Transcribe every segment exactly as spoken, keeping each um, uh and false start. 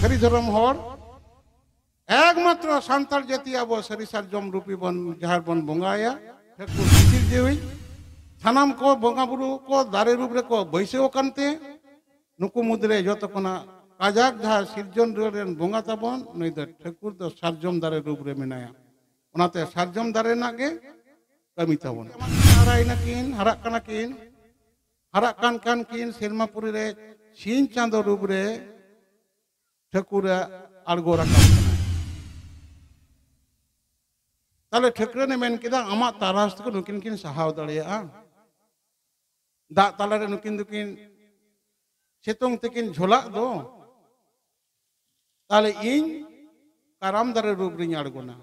ᱥᱟᱹᱨᱤ ᱫᱷᱚᱨᱚᱢ ᱦᱚᱲ, ᱮᱠᱢᱟᱛᱨᱚ ᱥᱟᱱᱛᱟᱲ ᱡᱟᱹᱛᱤ ᱟᱵᱚ ᱥᱟᱹᱨᱤ ᱥᱟᱨᱡᱚᱢ ᱨᱩᱯᱤ ᱵᱚᱱ ᱡᱟᱦᱮᱨ ᱵᱚᱱ ᱵᱚᱸᱜᱟᱭᱟ᱾ ᱴᱷᱟᱹᱠᱩᱨ ᱥᱤᱥᱤᱨ ᱡᱤᱣᱤ ᱥᱟᱱᱟᱢ ᱠᱚ ᱵᱚᱸᱜᱟ ᱵᱩᱨᱩ ᱠᱚ ᱫᱟᱨᱮ ᱨᱩᱯ ᱨᱮᱠᱚ ᱵᱟᱹᱭᱥᱟᱹᱣ ᱟᱠᱟᱱ ᱛᱮ, ᱱᱩᱠᱩ ᱢᱩᱫᱽᱨᱮ ᱡᱚᱛᱚ ᱠᱷᱚᱱᱟᱜ ᱠᱟᱡᱟᱠ ᱡᱟᱦᱟᱸ ᱥᱤᱨᱡᱚᱱ ᱨᱮᱱ ᱵᱚᱸᱜᱟ ᱛᱟᱵᱚᱱ, ᱱᱩᱭ ᱫᱚ ᱴᱷᱟᱹᱠᱩᱨ ᱫᱚ ᱥᱟᱨᱡᱚᱢ ᱫᱟᱨᱮ ᱨᱩᱯ ᱨᱮ ᱢᱮᱱᱟᱭᱟ᱾ ᱚᱱᱟᱛᱮ ᱥᱟᱨᱡᱚᱢ ᱫᱟᱨᱮ ᱨᱮᱱᱟᱜ ᱜᱮ ᱠᱟᱹᱢᱤ ᱛᱟᱵᱚᱱ᱾ ᱦᱟᱨᱟᱭᱮᱱᱟ ᱠᱤᱱ, ᱦᱟᱨᱟᱜ ᱠᱟᱱᱟ ᱠᱤᱱ, ᱦᱟᱨᱟᱜ ᱠᱟᱱ ᱠᱷᱟᱱ ᱠᱤᱱ ᱥᱮᱨᱢᱟ ᱯᱩᱨᱤ ᱨᱮ ᱥᱤᱧ ᱪᱟᱸᱫᱚ ᱨᱩᱯ ᱨᱮ ᱴᱷᱟᱹᱠᱩᱨᱮ ᱟᱬᱜᱚ ᱨᱟᱠᱟᱵ ᱠᱟᱱᱟ᱾ ᱛᱟᱦᱞᱮ ᱴᱷᱟᱹᱠᱨᱟᱹᱱᱮ ᱢᱮᱱ ᱠᱮᱫᱟ, ᱟᱢᱟᱜ ᱛᱟᱨᱟᱥ ᱛᱮᱠᱚ ᱱᱩᱠᱤᱱ ᱠᱤᱱ ᱥᱟᱦᱟᱣ ᱫᱟᱲᱮᱭᱟᱜᱼᱟ? ᱫᱟᱜ ᱛᱟᱞᱟᱨᱮ ᱱᱩᱠᱤᱱ ᱫᱚᱠᱤᱱ ᱥᱤᱛᱩᱝ ᱛᱮᱠᱤᱱ ᱡᱷᱚᱞᱟᱜ ᱫᱚ, ᱛᱟᱦᱞᱮ ᱤᱧ ᱠᱟᱨᱟᱢ ᱫᱟᱨᱮ ᱨᱩᱯ ᱨᱤᱧ ᱟᱬᱜᱚᱱᱟ,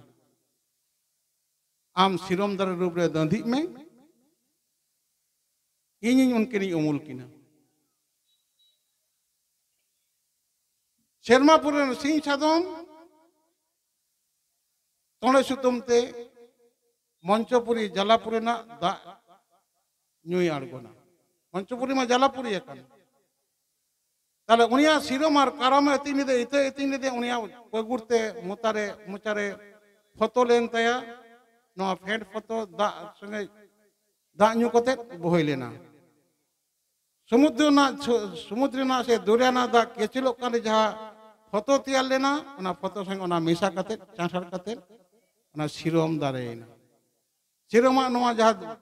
ᱟᱢ ᱥᱤᱨᱚᱢ ᱫᱟᱨᱮ ᱨᱩᱯ ᱨᱮ ᱫᱟᱹᱸᱫᱷᱤᱜ ᱢᱮ, ᱤᱧᱤᱧ ᱩᱱᱠᱤᱱᱤᱧ ᱩᱢᱩᱞ ᱠᱤᱱᱟ᱾ ᱥᱮᱨᱢᱟ ᱯᱩᱨᱤ ᱨᱮᱱ ᱥᱤᱧ ᱥᱟᱫᱚᱢ ᱛᱚᱸᱲᱮ ᱥᱩᱛᱟᱹᱢ ᱛᱮ ᱢᱚᱧᱪᱚᱯᱩᱨᱤ ᱡᱟᱞᱟᱯᱩᱨᱤ ᱨᱮᱱᱟᱜ ᱫᱟᱜ ᱧᱩᱭ ᱟᱬᱜᱚᱱᱟ᱾ ᱢᱚᱧᱪᱚᱯᱩᱨᱤ ᱢᱟ ᱡᱟᱞᱟᱯᱩᱨᱤ ᱟᱠᱟᱱ᱾ ᱛᱟᱦᱞᱮ ᱩᱱᱤᱭᱟᱜ ᱥᱤᱨᱚᱢ ᱟᱨ ᱠᱟᱨᱟᱢᱮ ᱟᱹᱛᱤᱧ ᱞᱮᱫᱮ, ᱤᱛᱟᱹ ᱟᱹᱛᱤᱧ ᱞᱮᱫᱮ, ᱩᱱᱤᱭᱟᱜ ᱯᱟᱹᱜᱩᱨ ᱛᱮ ᱢᱚᱪᱟᱨᱮ, ᱢᱚᱪᱟᱨᱮ ᱯᱷᱚᱛᱚ ᱞᱮᱱ ᱛᱟᱭᱟ᱾ ᱱᱚᱣᱟ ᱯᱷᱮᱰ ᱯᱷᱚᱛᱚ ᱫᱟᱜ ᱥᱚᱸᱜᱮ ᱫᱟᱜ ᱧᱩ ᱠᱟᱛᱮ ᱵᱚᱦᱮ ᱞᱮᱱᱟ᱾ ᱥᱚᱢᱩᱫᱨᱚ ᱨᱮᱱᱟᱜ ᱪᱷᱚ-, ᱥᱚᱢᱩᱫᱨᱚ ᱨᱮᱱᱟᱜ ᱥᱮ ᱫᱚᱨᱭᱟ ᱨᱮᱱᱟᱜ ᱫᱟᱜ ᱠᱮᱪᱮᱞᱚᱜ ᱠᱟᱱ ᱨᱮ ᱡᱟᱦᱟᱸ ᱯᱷᱚᱛᱚ ᱛᱮᱭᱟᱨ ᱞᱮᱱᱟ, ᱚᱱᱟ ᱯᱷᱚᱛᱚ ᱥᱚᱸᱜᱮ ᱚᱱᱟ ᱢᱮᱥᱟ ᱠᱟᱛᱮ, ᱪᱟᱸᱥᱟᱲ ᱠᱟᱛᱮ ᱚᱱᱟ ᱥᱤᱨᱚᱢ ᱫᱟᱨᱮᱭᱮᱱᱟ᱾ ᱥᱤᱨᱚᱢᱟᱜ ᱱᱚᱣᱟ ᱡᱟᱦᱟᱸ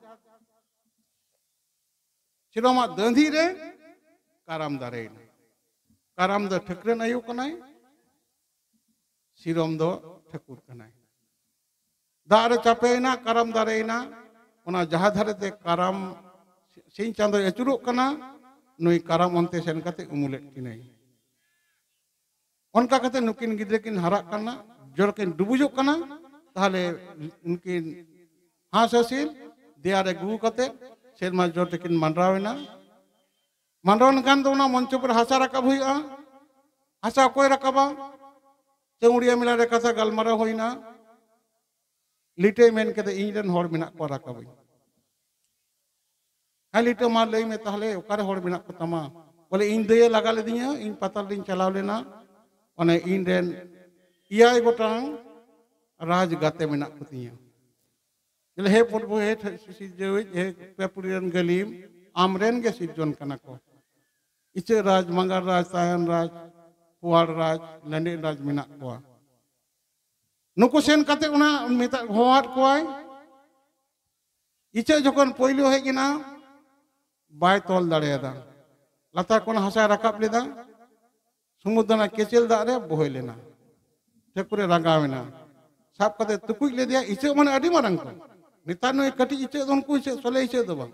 ᱥᱤᱨᱚᱢᱟᱜ ᱫᱟᱹᱸᱫᱷᱤ ᱨᱮ ᱠᱟᱨᱟᱢ ᱫᱟᱨᱮᱭᱮᱱᱟ᱾ ᱠᱟᱨᱟᱢ ᱫᱚ ᱴᱷᱟᱹᱠᱨᱟᱹᱱ ᱟᱭᱳ ᱠᱟᱱᱟᱭ, ᱥᱤᱨᱚᱢ ᱫᱚ ᱴᱷᱟᱹᱠᱩᱨ ᱠᱟᱱᱟᱭ᱾ ᱫᱟᱜ ᱨᱮ ᱪᱟᱯᱮᱭᱮᱱᱟ, ᱠᱟᱨᱟᱢ ᱫᱟᱨᱮᱭᱮᱱᱟ᱾ ᱚᱱᱟ ᱡᱟᱦᱟᱸ ᱫᱷᱟᱨᱮ ᱛᱮ ᱠᱟᱨᱟᱢ ᱥᱤᱧ ᱪᱟᱸᱫᱚᱭ ᱟᱹᱪᱩᱨᱚᱜ ᱠᱟᱱᱟ, ᱱᱩᱭ ᱠᱟᱨᱟᱢ ᱚᱱᱛᱮ ᱥᱮᱱ ᱠᱟᱛᱮ ᱩᱢᱩᱞᱮᱫ ᱠᱤᱱᱟᱹᱭ᱾ ᱚᱱᱠᱟ ᱠᱟᱛᱮ ᱱᱩᱠᱤᱱ ᱜᱤᱫᱽᱨᱟᱹ ᱠᱤᱱ ᱦᱟᱨᱟᱜ ᱠᱟᱱᱟ, ᱡᱚᱨ ᱠᱤᱱ ᱰᱩᱵᱩᱡᱚᱜ ᱠᱟᱱᱟ᱾ ᱛᱟᱦᱞᱮ ᱱᱩᱠᱤᱱ ᱦᱟᱸᱥ ᱦᱟᱹᱥᱤᱞ ᱫᱮᱭᱟ ᱨᱮ ᱜᱩᱜᱩ ᱠᱟᱛᱮ ᱥᱮᱨᱢᱟ ᱡᱚᱨ ᱛᱮᱠᱤᱱ ᱢᱟᱸᱰᱨᱟᱣ ᱮᱱᱟ᱾ ᱢᱟᱸᱰᱨᱟᱣ ᱞᱮᱱᱠᱷᱟᱱ ᱫᱚ ᱚᱱᱟ ᱢᱚᱧᱪᱚ ᱯᱩᱨᱤ ᱦᱟᱥᱟ ᱨᱟᱠᱟᱵ ᱦᱩᱭᱩᱜᱼᱟ᱾ ᱦᱟᱥᱟ ᱚᱠᱚᱭ ᱨᱟᱠᱟᱵᱟ? ᱪᱟᱹᱣᱲᱤᱭᱟᱹ ᱢᱮᱞᱟ ᱨᱮ ᱠᱟᱛᱷᱟ ᱜᱟᱞᱢᱟᱨᱟᱣ ᱦᱩᱭᱱᱟ᱾ ᱞᱤᱴᱟᱹᱭ ᱢᱮᱱ ᱠᱮᱫᱟ, "ᱤᱧ ᱨᱮᱱ ᱦᱚᱲ ᱢᱮᱱᱟᱜ ᱠᱚᱣᱟ, ᱨᱟᱠᱟᱵᱟᱹᱧ᱾" "ᱦᱮᱸ ᱞᱤᱴᱟᱹ, ᱢᱟ ᱞᱟᱹᱭ ᱢᱮ ᱛᱟᱦᱞᱮ, ᱚᱠᱟᱨᱮ ᱦᱚᱲ ᱢᱮᱱᱟᱜ ᱠᱚ ᱛᱟᱢᱟ?" ᱵᱚᱞᱮ, "ᱤᱧ ᱫᱟᱹᱭᱮ ᱞᱟᱜᱟ ᱞᱤᱫᱤᱧᱟ, ᱤᱧ ᱯᱟᱛᱟ ᱨᱤᱧ ᱪᱟᱞᱟᱣ ᱞᱮᱱᱟ, ᱚᱱᱮ ᱤᱧ ᱨᱮᱱ ᱮᱭᱟᱭ ᱜᱚᱴᱟᱝ ᱨᱟᱡᱽ ᱜᱟᱛᱮ ᱢᱮᱱᱟᱜ ᱠᱚᱛᱤᱧᱟ᱾ ᱞᱟᱹᱭ, ᱦᱮ ᱯᱨᱚᱵᱷᱩ, ᱦᱮ ᱥᱤᱨᱡᱟᱹᱣᱤᱡ, ᱦᱮ ᱯᱮ ᱯᱩᱨᱤ ᱨᱮᱱ ᱜᱟᱹᱞᱤᱢ, ᱟᱢ ᱨᱮᱱ ᱜᱮ ᱥᱤᱨᱡᱚᱱ ᱠᱟᱱᱟ ᱠᱚ᱾ ᱤᱪᱟᱹᱜ ᱨᱟᱡᱽ, ᱢᱟᱸᱜᱟᱲ ᱨᱟᱡᱽ, ᱛᱟᱭᱟᱱ ᱨᱟᱡᱽ, ᱯᱩᱣᱟᱲ ᱨᱟᱡᱽ, ᱞᱮᱸᱰᱮᱫ ᱨᱟᱡᱽ ᱢᱮᱱᱟᱜ ᱠᱚᱣᱟ᱾ ᱱᱩᱠᱩ ᱥᱮᱱ ᱠᱟᱛᱮ ᱚᱱᱟ ᱢᱮᱛᱟ ᱦᱚᱦᱚᱣᱟᱫ ᱠᱚᱣᱟᱭ᱾ ᱤᱪᱟᱹᱜ ᱡᱚᱠᱷᱚᱱ ᱯᱳᱭᱞᱳ ᱦᱮᱡ ᱮᱱᱟ, ᱵᱟᱭ ᱛᱚᱞ ᱫᱟᱲᱮᱭᱟᱫᱟ᱾ ᱞᱟᱛᱟᱨ ᱠᱷᱚᱱ ᱦᱟᱥᱟᱭ ᱨᱟᱠᱟᱵ ᱞᱮᱫᱟ, ᱥᱩᱢᱩᱫᱨ ᱨᱮᱱᱟᱜ ᱠᱮᱪᱮᱞ ᱫᱟᱜ ᱨᱮ ᱵᱚᱦᱮᱞ ᱮᱱᱟ᱾ ᱴᱷᱟᱹᱠᱩᱨᱮ ᱨᱟᱸᱜᱟᱣ ᱮᱱᱟ, ᱥᱟᱵ ᱠᱟᱛᱮ ᱛᱩᱠᱩᱡ ᱞᱮᱫᱮᱭᱟ᱾ ᱤᱪᱟᱹᱜ ᱢᱟᱱᱮ ᱟᱹᱰᱤ ᱢᱟᱨᱟᱝ ᱠᱚ᱾ ᱱᱮᱛᱟᱨ ᱱᱩᱭ ᱠᱟᱹᱴᱤᱡ ᱤᱪᱟᱹᱜ ᱫᱚ, ᱩᱱᱠᱩ ᱤᱪᱟᱹᱜ, ᱥᱚᱞᱮ ᱤᱪᱟᱹᱜ ᱫᱚ ᱵᱟᱝ,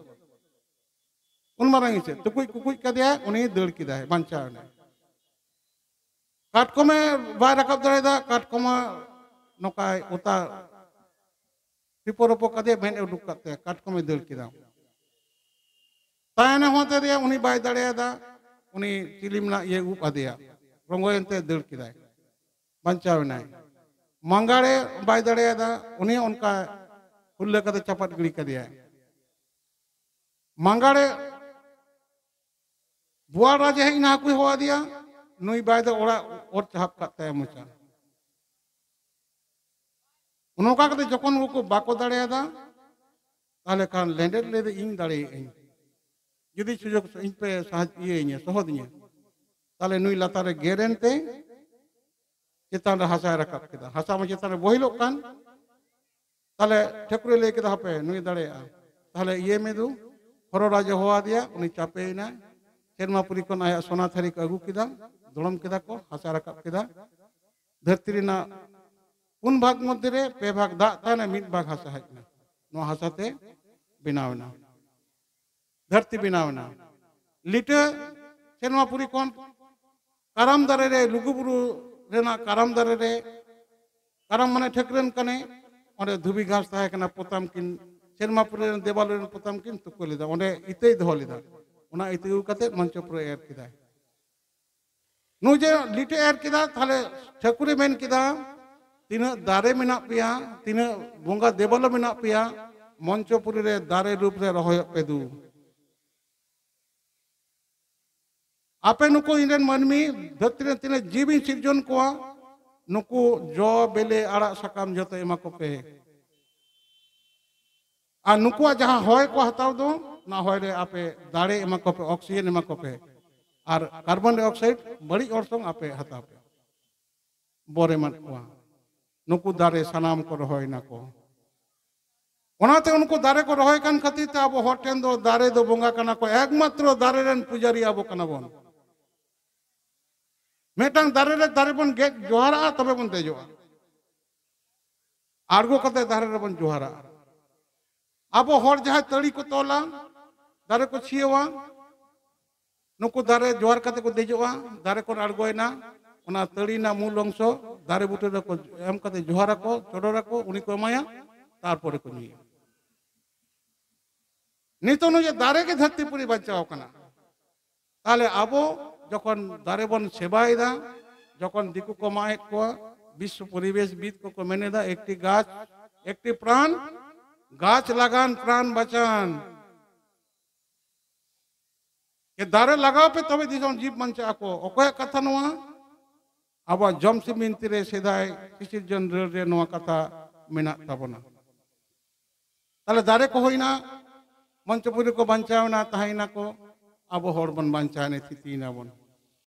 ᱩᱱ ᱢᱟᱨᱟᱝ ᱤᱪᱟᱹᱜ᱾ ᱛᱩᱠᱩᱡ ᱠᱩᱠᱩᱡ ᱠᱟᱫᱮᱭᱟ, ᱩᱱᱤ ᱫᱟᱹᱲ ᱠᱮᱫᱟᱭ, ᱵᱟᱧᱪᱟᱣ ᱮᱱᱟᱭ᱾ ᱠᱟᱴᱠᱚᱢᱮ ᱵᱟᱭ ᱨᱟᱠᱟᱵ ᱫᱟᱲᱮᱭᱟᱫᱟ, ᱠᱟᱴᱠᱚᱢᱟ ᱱᱚᱝᱠᱟᱭ ᱚᱛᱟ ᱯᱤᱯᱚ ᱨᱚᱯᱚ ᱠᱟᱫᱮᱭᱟ, ᱢᱮᱫ ᱮ ᱩᱰᱩᱠ ᱠᱟᱫ ᱛᱟᱭᱟ, ᱠᱟᱴᱠᱚᱢᱮ ᱫᱟᱹᱲ ᱠᱮᱫᱟ᱾ ᱛᱟᱭᱱᱮ ᱦᱚᱸ ᱛᱮᱫᱮᱭᱟ, ᱩᱱᱤ ᱵᱟᱭ ᱫᱟᱲᱮᱭᱟᱫᱟ, ᱩᱱᱤ ᱪᱤᱞᱤ ᱢᱮᱱᱟᱜ ᱤᱭᱟᱹ ᱩᱵ ᱟᱫᱮᱭᱟ, ᱨᱚᱸᱜᱚᱭᱮᱱᱛᱮ ᱫᱟᱹᱲ ᱠᱮᱫᱟᱭ, ᱵᱟᱧᱪᱟᱣ ᱮᱱᱟᱭ᱾ ᱢᱟᱸᱜᱟᱲᱮ ᱵᱟᱭ ᱫᱟᱲᱮᱭᱟᱫᱟ, ᱩᱱᱤ ᱚᱱᱠᱟ ᱦᱩᱞᱞᱟᱹ ᱠᱟᱛᱮ ᱪᱟᱯᱟᱫ ᱜᱤᱲᱤ ᱠᱟᱫᱮᱭᱟᱭ᱾ ᱢᱟᱸᱜᱟᱲᱮ ᱵᱩᱣᱟᱲ ᱨᱟᱡᱮ ᱦᱮᱡ ᱮᱱᱟ, ᱦᱟᱹᱠᱩᱭ ᱦᱚᱦᱚ ᱟᱫᱮᱭᱟ, ᱱᱩᱭ ᱵᱟᱭ ᱫᱚ ᱚᱲᱟᱜ ᱚᱨ ᱪᱟᱦᱟᱵ ᱠᱟᱫ ᱛᱟᱭᱟ ᱢᱚᱪᱟ᱾ ᱱᱚᱝᱠᱟ ᱠᱟᱛᱮ ᱡᱚᱠᱷᱚᱱ ᱩᱱᱠᱩ ᱵᱟᱠᱚ ᱫᱟᱲᱮᱭᱟᱫᱟ, ᱛᱟᱦᱞᱮ ᱠᱷᱟᱱ ᱞᱮᱸᱰᱮᱫ ᱞᱟᱹᱭᱫᱟ, ᱤᱧ ᱫᱟᱲᱮᱭᱟᱜ ᱟᱹᱧ, ᱡᱩᱫᱤ ᱥᱩᱡᱳᱜᱽ ᱤᱧ ᱯᱮ ᱥᱟᱦᱟᱡᱽ-, ᱤᱭᱟᱹᱧᱟ, ᱥᱚᱦᱚᱫᱤᱧᱟ, ᱛᱟᱦᱞᱮ ᱱᱩᱭ ᱞᱟᱛᱟᱨ ᱨᱮ ᱜᱮᱨ ᱮᱱᱛᱮ ᱪᱮᱛᱟᱱ ᱨᱮ ᱦᱟᱥᱟᱭ ᱨᱟᱠᱟᱵ ᱠᱮᱫᱟ᱾ ᱦᱟᱥᱟ ᱢᱟ ᱪᱮᱛᱟᱱ ᱨᱮ ᱵᱚᱦᱤᱞᱚᱜ ᱠᱟᱱ᱾ ᱛᱟᱦᱞᱮ ᱴᱷᱟᱹᱠᱩᱨᱮ ᱞᱟᱹᱭ ᱠᱮᱫᱟ, ᱦᱟᱯᱮ, ᱱᱩᱭ ᱫᱟᱲᱮᱭᱟᱜᱼᱟ᱾ ᱛᱟᱦᱞᱮ ᱤᱭᱟᱹ ᱢᱮ ᱫᱩ, ᱦᱚᱨᱚ ᱨᱟᱡᱮ ᱦᱚᱦᱚ ᱟᱫᱮᱭᱟ, ᱩᱱᱤ ᱪᱟᱯᱮᱭᱮᱱᱟᱭ᱾ ᱥᱮᱨᱢᱟᱯᱩᱨᱤ ᱠᱷᱚᱱ ᱟᱭᱟᱜ ᱥᱚᱱᱟ ᱛᱷᱟᱹᱨᱤ ᱠᱚ ᱟᱹᱜᱩ ᱠᱮᱫᱟ, ᱫᱚᱲᱚᱢ ᱠᱮᱫᱟ ᱠᱚ, ᱦᱟᱥᱟ ᱨᱟᱠᱟᱵ ᱠᱮᱫᱟ᱾ ᱫᱷᱟᱹᱨᱛᱤ ᱨᱮᱱᱟᱜ ᱯᱩᱱ ᱵᱷᱟᱜᱽ ᱢᱚᱫᱽᱫᱷᱮ ᱨᱮ ᱯᱮ ᱵᱷᱟᱜᱽ ᱫᱟᱜ ᱛᱟᱦᱮᱱᱟ, ᱢᱤᱫ ᱵᱷᱟᱜᱽ ᱦᱟᱥᱟ ᱦᱮᱡ ᱮᱱᱟ᱾ ᱱᱚᱣᱟ ᱦᱟᱥᱟ ᱛᱮ ᱵᱮᱱᱟᱣ ᱮᱱᱟ, ᱫᱷᱟᱹᱨᱛᱤ ᱵᱮᱱᱟᱣ ᱮᱱᱟ᱾ ᱞᱤᱴᱟᱹ ᱥᱮᱨᱢᱟᱯᱩᱨᱤ ᱠᱷᱚᱱ ᱠᱟᱨᱟᱢ ᱫᱟᱨᱮ ᱨᱮ, ᱞᱩᱜᱩᱵᱩᱨᱩ ᱨᱮᱱᱟᱜ ᱠᱟᱨᱟᱢ ᱫᱟᱨᱮ ᱨᱮ, ᱠᱟᱨᱟᱢ ᱢᱟᱱᱮ ᱴᱷᱟᱹᱠᱨᱟᱹᱱ ᱠᱟᱱᱮ, ᱚᱸᱰᱮ ᱫᱷᱩᱵᱤ ᱜᱷᱟᱥ ᱛᱟᱦᱮᱸ ᱠᱟᱱᱟ, ᱯᱚᱛᱟᱢ ᱠᱤᱱ, ᱥᱮᱨᱢᱟᱯᱩᱨᱤ ᱨᱮᱱ ᱫᱮᱣᱟᱞ ᱨᱮᱱ ᱯᱚᱛᱟᱢ ᱠᱤᱱ ᱛᱩᱠᱟᱹ ᱞᱮᱫᱟ, ᱚᱸᱰᱮ ᱤᱛᱟᱹᱭ ᱫᱚᱦᱚ ᱞᱮᱫᱟ᱾ ᱚᱱᱟ ᱤᱛᱟᱹ ᱟᱹᱜᱩ ᱠᱟᱛᱮ ᱢᱚᱧᱪᱚᱯᱩᱨᱤ ᱮᱨ ᱠᱮᱫᱟᱭ᱾ ᱱᱩᱭ ᱡᱮ ᱞᱤᱴᱟᱹ ᱮᱨ ᱠᱮᱫᱟ, ᱛᱟᱦᱞᱮ ᱴᱷᱟᱹᱠᱩᱨᱮ ᱢᱮᱱ ᱠᱮᱫᱟ, ᱛᱤᱱᱟᱹᱜ ᱫᱟᱨᱮ ᱢᱮᱱᱟᱜ ᱯᱮᱭᱟ, ᱛᱤᱱᱟᱹᱜ ᱵᱚᱸᱜᱟ ᱫᱮᱵᱚᱞ ᱢᱮᱱᱟᱜ ᱯᱮᱭᱟ, ᱢᱚᱧᱪᱚᱯᱩᱨᱤ ᱨᱮ ᱫᱟᱨᱮ ᱨᱩᱯ ᱨᱮ ᱨᱚᱦᱚᱭᱚᱜ ᱯᱮ ᱫᱩ᱾ ᱟᱯᱮ ᱱᱩᱠᱩ ᱤᱧ ᱨᱮᱱ ᱢᱟᱹᱱᱢᱤ, ᱫᱷᱟᱹᱨᱛᱤ ᱨᱮ ᱛᱤᱱᱟᱹᱜ ᱡᱤᱵᱤᱧ ᱥᱤᱨᱡᱚᱱ ᱠᱚᱣᱟ, ᱱᱩᱠᱩ ᱡᱚ ᱵᱮᱞᱮ ᱟᱲᱟᱜ ᱥᱟᱠᱟᱢ ᱡᱚᱛᱚ ᱮᱢᱟ ᱠᱚᱯᱮ᱾ ᱟᱨ ᱱᱩᱠᱩᱣᱟᱜ ᱡᱟᱦᱟᱸ ᱦᱚᱭ ᱠᱚ ᱦᱟᱛᱟᱣ ᱫᱚ, ᱚᱱᱟ ᱦᱚᱭ ᱨᱮ ᱟᱯᱮ ᱫᱟᱲᱮ ᱮᱢᱟ ᱠᱚᱯᱮ, ᱚᱠᱥᱤᱡᱮᱱ ᱮᱢᱟ ᱠᱚᱯᱮ, ᱟᱨ ᱠᱟᱨᱵᱚᱱ ᱰᱟᱭᱚᱠᱥᱟᱭᱤᱰ ᱵᱟᱹᱲᱤᱡ ᱚᱨᱥᱚᱝ ᱟᱯᱮ ᱦᱟᱛᱟᱣ ᱯᱮ᱾ ᱵᱚᱨ ᱮᱢᱟᱫ ᱠᱚᱣᱟ᱾ ᱱᱩᱠᱩ ᱫᱟᱨᱮ ᱥᱟᱱᱟᱢ ᱠᱚ ᱨᱚᱦᱚᱭ ᱱᱟᱠᱚ᱾ ᱚᱱᱟᱛᱮ ᱩᱱᱠᱩ ᱫᱟᱨᱮ ᱠᱚ ᱨᱚᱦᱚᱭ ᱠᱟᱱ ᱠᱷᱟᱹᱛᱤᱨ ᱛᱮ ᱟᱵᱚ ᱦᱚᱲ ᱴᱷᱮᱱ ᱫᱚ ᱫᱟᱨᱮ ᱫᱚ ᱵᱚᱸᱜᱟ ᱠᱟᱱᱟ ᱠᱚ, ᱮᱠᱢᱟᱛᱨᱚ ᱫᱟᱨᱮ ᱨᱮᱱ ᱯᱩᱡᱟᱨᱤ ᱟᱵᱚ ᱠᱟᱱᱟ ᱵᱚᱱ᱾ ᱢᱤᱫᱴᱟᱝ ᱫᱟᱨᱮ ᱨᱮ ᱫᱟᱨᱮ ᱵᱚᱱ ᱜᱮᱫ ᱡᱚᱦᱟᱨᱟᱜᱼᱟ, ᱛᱚᱵᱮ ᱵᱚᱱ ᱫᱮᱡᱚᱜᱼᱟ᱾ ᱟᱬᱜᱚ ᱠᱟᱛᱮ ᱫᱟᱨᱮ ᱨᱮᱵᱚᱱ ᱡᱚᱦᱟᱨᱟᱜᱼᱟ᱾ ᱟᱵᱚ ᱦᱚᱲ ᱡᱟᱦᱟᱸᱭ ᱛᱟᱹᱲᱤ ᱠᱚ ᱛᱚᱞᱟ, ᱫᱟᱨᱮ ᱠᱚ ᱪᱷᱤᱭᱟᱹᱣᱟ, ᱱᱩᱠᱩ ᱫᱟᱨᱮ ᱡᱚᱦᱟᱨ ᱠᱟᱛᱮ ᱠᱚ ᱫᱮᱡᱚᱜᱼᱟ, ᱫᱟᱨᱮ ᱠᱚ ᱟᱬᱜᱚᱭᱮᱱᱟ, ᱚᱱᱟ ᱛᱟᱹᱲᱤ ᱨᱮᱱᱟᱜ ᱢᱩᱞ ᱚᱝᱥᱚ ᱫᱟᱨᱮ ᱵᱩᱴᱟᱹ ᱨᱮᱠᱚ ᱮᱢ ᱠᱟᱛᱮ ᱡᱚᱦᱟᱨᱟᱠᱚ, ᱪᱚᱰᱚᱨᱟᱠᱚ, ᱩᱱᱤ ᱠᱚ ᱮᱢᱟᱭᱟ, ᱛᱟᱨᱯᱚᱨᱮ ᱠᱚ ᱧᱩᱭᱟ᱾ ᱱᱤᱛᱚᱜ ᱱᱩᱭ ᱡᱮ ᱫᱟᱨᱮ ᱜᱮ ᱫᱷᱟᱹᱨᱛᱤ ᱯᱩᱨᱤ ᱵᱟᱧᱪᱟᱣ ᱠᱟᱱᱟ, ᱛᱟᱦᱞᱮ ᱟᱵᱚ ᱡᱚᱠᱷᱚᱱ ᱫᱟᱨᱮ ᱵᱚᱱ ᱥᱮᱵᱟᱭᱮᱫᱟ, ᱡᱚᱠᱷᱚᱱ ᱫᱤᱠᱩ ᱠᱚ ᱢᱟᱜ ᱮᱫ ᱠᱚᱣᱟ, ᱵᱤᱥᱥᱚ ᱯᱚᱨᱤᱵᱮᱥ ᱵᱤᱫ ᱠᱚᱠᱚ ᱢᱮᱱ ᱮᱫᱟ, ᱮᱠᱴᱤ ᱜᱟᱪᱷ, ᱮᱠᱴᱤ ᱯᱨᱟᱱ, ᱜᱟᱪᱷ ᱞᱟᱜᱟᱱ ᱯᱨᱟᱱ ᱵᱟᱪᱟᱱ᱾ ᱮ, ᱫᱟᱨᱮ ᱞᱟᱜᱟᱣ ᱯᱮ, ᱛᱚᱵᱮ ᱫᱤᱥᱚᱢ ᱡᱤᱵ ᱵᱟᱧᱪᱟᱜ ᱟᱠᱚ᱾ ᱚᱠᱚᱭᱟᱜ ᱠᱟᱛᱷᱟ ᱱᱚᱣᱟ? ᱟᱵᱚᱣᱟᱜ ᱡᱚᱢᱥᱤᱢ ᱵᱤᱱᱛᱤ ᱨᱮ ᱥᱮᱫᱟᱭ ᱥᱤᱥᱤᱨᱡᱚᱱ ᱨᱟᱹᱲ ᱨᱮ ᱱᱚᱣᱟ ᱠᱟᱛᱷᱟ ᱢᱮᱱᱟᱜ ᱛᱟᱵᱚᱱᱟ᱾ ᱛᱟᱦᱞᱮ ᱫᱟᱨᱮ ᱠᱚ ᱦᱩᱭᱱᱟ, ᱢᱚᱧᱪᱚᱯᱩᱨᱤ ᱠᱚ ᱵᱟᱧᱪᱟᱣ ᱮᱱᱟ, ᱛᱟᱦᱮᱸᱭᱮᱱᱟ ᱠᱚ, ᱟᱵᱚ ᱦᱚᱲ ᱵᱚᱱ ᱵᱟᱧᱪᱟᱣ ᱮᱱᱟ, ᱛᱷᱤᱛᱤᱭᱮᱱᱟ ᱵᱚᱱ᱾